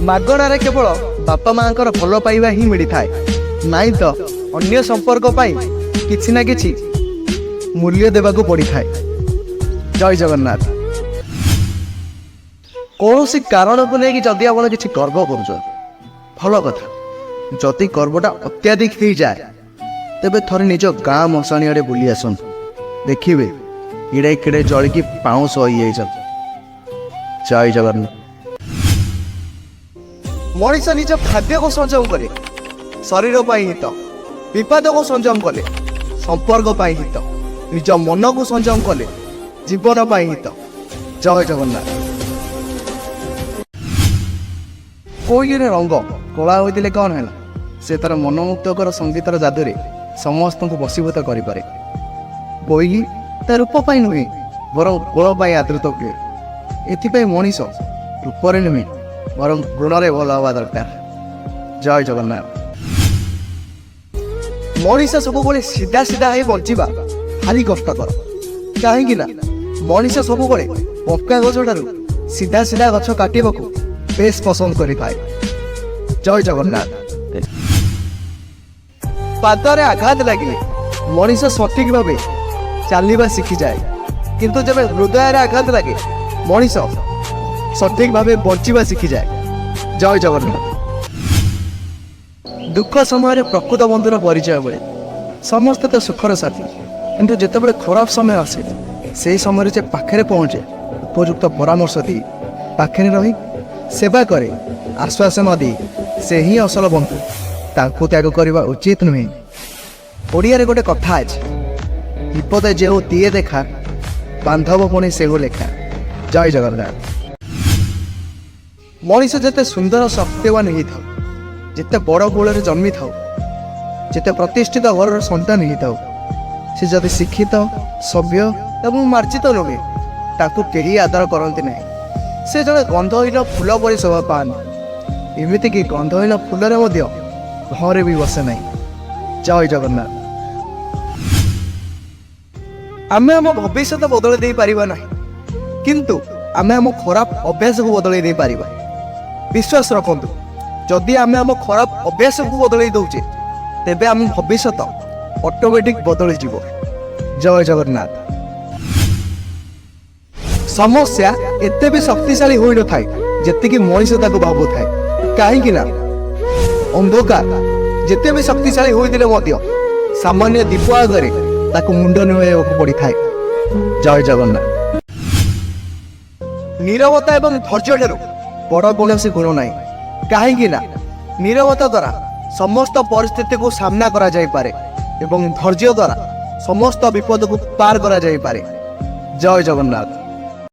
ମାଗଣାରେ କେବଳ ବାପା ମାଆଙ୍କର ଭଲ ପାଇବା ହିଁ ମିଳିଥାଏ, ନାଇଁ ତ ଅନ୍ୟ ସମ୍ପର୍କ ପାଇଁ କିଛି ନା କିଛି ମୂଲ୍ୟ ଦେବାକୁ ପଡ଼ିଥାଏ। ଜୟ ଜଗନ୍ନାଥ। କୌଣସି କାରଣକୁ ନେଇକି ଯଦି ଆପଣ କିଛି ଗର୍ବ କରୁଛନ୍ତି, ଭଲ କଥା। ଯଦି ଗର୍ବଟା ଅତ୍ୟାଧିକ ହେଇଯାଏ, ତେବେ ଥରେ ନିଜ ଗାଁ ମଶାଣି ଆଡ଼େ ବୁଲି ଆସନ୍ତୁ। ଦେଖିବେ କିଡ଼େ କିଡ଼େ ଜଳିକି ପାଉଁଶ ହେଇଯାଇଛନ୍ତି। ଜୟ ଜଗନ୍ନାଥ। ମଣିଷ ନିଜ ଖାଦ୍ୟକୁ ସଂଯମ କରେ ଶରୀର ପାଇଁ ହିତ, ବିବାଦକୁ ସଂଯମ କଲେ ସମ୍ପର୍କ ପାଇଁ ହିତ, ନିଜ ମନକୁ ସଂଯମ କଲେ ଜୀବନ ପାଇଁ ହିତ। ଜୟ ଜଗନ୍ନାଥ। କୋଇଲିର ରଙ୍ଗ କଳା ହୋଇଥିଲେ କ'ଣ ହେଲା, ସେ ତାର ମନୋମୁଗ୍ଧକର ସଙ୍ଗୀତର ଯାଦୁରେ ସମସ୍ତଙ୍କୁ ବଶୀଭୂତ କରିପାରେ। କୋଇଲି ତା ରୂପ ପାଇଁ ନୁହେଁ, ବରଂ ଗୁଣ ପାଇଁ ଆଦୃତ ହୁଏ। ଏଥିପାଇଁ ମଣିଷ ରୂପରେ ନୁହେଁ, ବରଂ ଗୁଣରେ ଭଲ ହେବା ଦରକାର। ଜୟ ଜଗନ୍ନାଥ। ମଣିଷ ସବୁବେଳେ ସିଧା ସିଧା ହେଇ ବଞ୍ଚିବା ଭାରି କଷ୍ଟକର, କାହିଁକି ନା ମଣିଷ ସବୁବେଳେ ବଙ୍କା ଗଛଠାରୁ ସିଧା ସିଧା ଗଛ କାଟିବାକୁ ବେଶ ପସନ୍ଦ କରିଥାଏ। ଜୟ ଜଗନ୍ନାଥ। ପାଦରେ ଆଘାତ ଲାଗିଲେ ମଣିଷ ସଠିକ ଭାବେ ଚାଲିବା ଶିଖିଯାଏ, କିନ୍ତୁ ଯେବେ ହୃଦୟରେ ଆଘାତ ଲାଗେ, ମଣିଷ ସଠିକ ଭାବେ ବଞ୍ଚିବା ଶିଖିଯାଏ। ଜୟ ଜଗନ୍ନାଥ। ଦୁଃଖ ସମୟରେ ପ୍ରକୃତ ବନ୍ଧୁର ପରିଚୟ ମିଳେ। ସମସ୍ତେ ତ ସୁଖର ସାଥୀ, କିନ୍ତୁ ଯେତେବେଳେ ଖରାପ ସମୟ ଆସେ, ସେହି ସମୟରେ ଯେ ପାଖରେ ପହଞ୍ଚେ, ଉପଯୁକ୍ତ ପରାମର୍ଶ ଦିଏ, ପାଖରେ ରହି ସେବା କରେ, ଆଶ୍ୱାସନା ଦିଏ, ସେ ହିଁ ଅସଲ ବନ୍ଧୁ। ତାଙ୍କୁ ତ୍ୟାଗ କରିବା ଉଚିତ ନୁହେଁ। ଓଡ଼ିଆରେ ଗୋଟେ କଥା ଅଛି, ବିପଦ ଯେଉଁ ଦିଏ ଦେଖା, ବାନ୍ଧବ ପୁଣି ସେହୁ ଲେଖା। ଜୟ ଜଗନ୍ନାଥ। ମଣିଷ ଯେତେ ସୁନ୍ଦର ଶକ୍ତିବାନ ହେଇଥାଉ, ଯେତେ ବଡ଼ କୂଳରେ ଜନ୍ମିଥାଉ, ଯେତେ ପ୍ରତିଷ୍ଠିତ ଘରର ସନ୍ତାନ ହେଇଥାଉ, ସେ ଯଦି ଶିକ୍ଷିତ, ସଭ୍ୟ ଏବଂ ମାର୍ଜିତ ନୁହେଁ, ତାକୁ କେହି ଆଦର କରନ୍ତି ନାହିଁ। ସେ ଜଣେ ଗନ୍ଧହୀନ ଫୁଲ ପରି ଶୋଭା ପାଆନ୍ତି। ଏମିତିକି ଗନ୍ଧହୀନ ଫୁଲରେ ମଧ୍ୟ ଘରେ ବି ବସେ ନାହିଁ। ଜୟ ଜଗନ୍ନାଥ। ଆମେ ଆମ ଭବିଷ୍ୟତ ବଦଳାଇ ଦେଇପାରିବା ନାହିଁ, କିନ୍ତୁ ଆମେ ଆମ ଖରାପ ଅଭ୍ୟାସକୁ ବଦଳାଇ ଦେଇପାରିବା। ବିଶ୍ୱାସ ରଖନ୍ତୁ, ଯଦି ଆମେ ଆମ ଖରାପ ଅଭ୍ୟାସକୁ ବଦଳାଇ ଦେଉଛେ, ତେବେ ଆମ ଭବିଷ୍ୟତ ଅଟୋମେଟିକ୍ ବଦଳିଯିବ। ଜୟ ଜଗନ୍ନାଥ। ସମସ୍ୟା ଏତେ ବି ଶକ୍ତିଶାଳୀ ହୋଇନଥାଏ ଯେତିକି ମଣିଷ ତାକୁ ଭାବୁଥାଏ, କାହିଁକି ନା ଅନ୍ଧକାର ଯେତେ ବି ଶକ୍ତିଶାଳୀ ହୋଇଥିଲେ ମଧ୍ୟ ସାମାନ୍ୟ ଦୀପ ଆଗରେ ତାକୁ ମୁଣ୍ଡ ନୁଆଇବାକୁ ପଡ଼ିଥାଏ। ଜୟ ଜଗନ୍ନାଥ। ନିରବତା ଏବଂ ଧୈର୍ଯ୍ୟ ଠାରୁ ବଡ଼ କୌଣସି ଗୁଣ ନାହିଁ, କାହିଁକି ନା ନିରବତା ଦ୍ୱାରା ସମସ୍ତ ପରିସ୍ଥିତିକୁ ସାମ୍ନା କରାଯାଇପାରେ ଏବଂ ଧୈର୍ଯ୍ୟ ଦ୍ୱାରା ସମସ୍ତ ବିପଦକୁ ପାର କରାଯାଇପାରେ। ଜୟ ଜଗନ୍ନାଥ।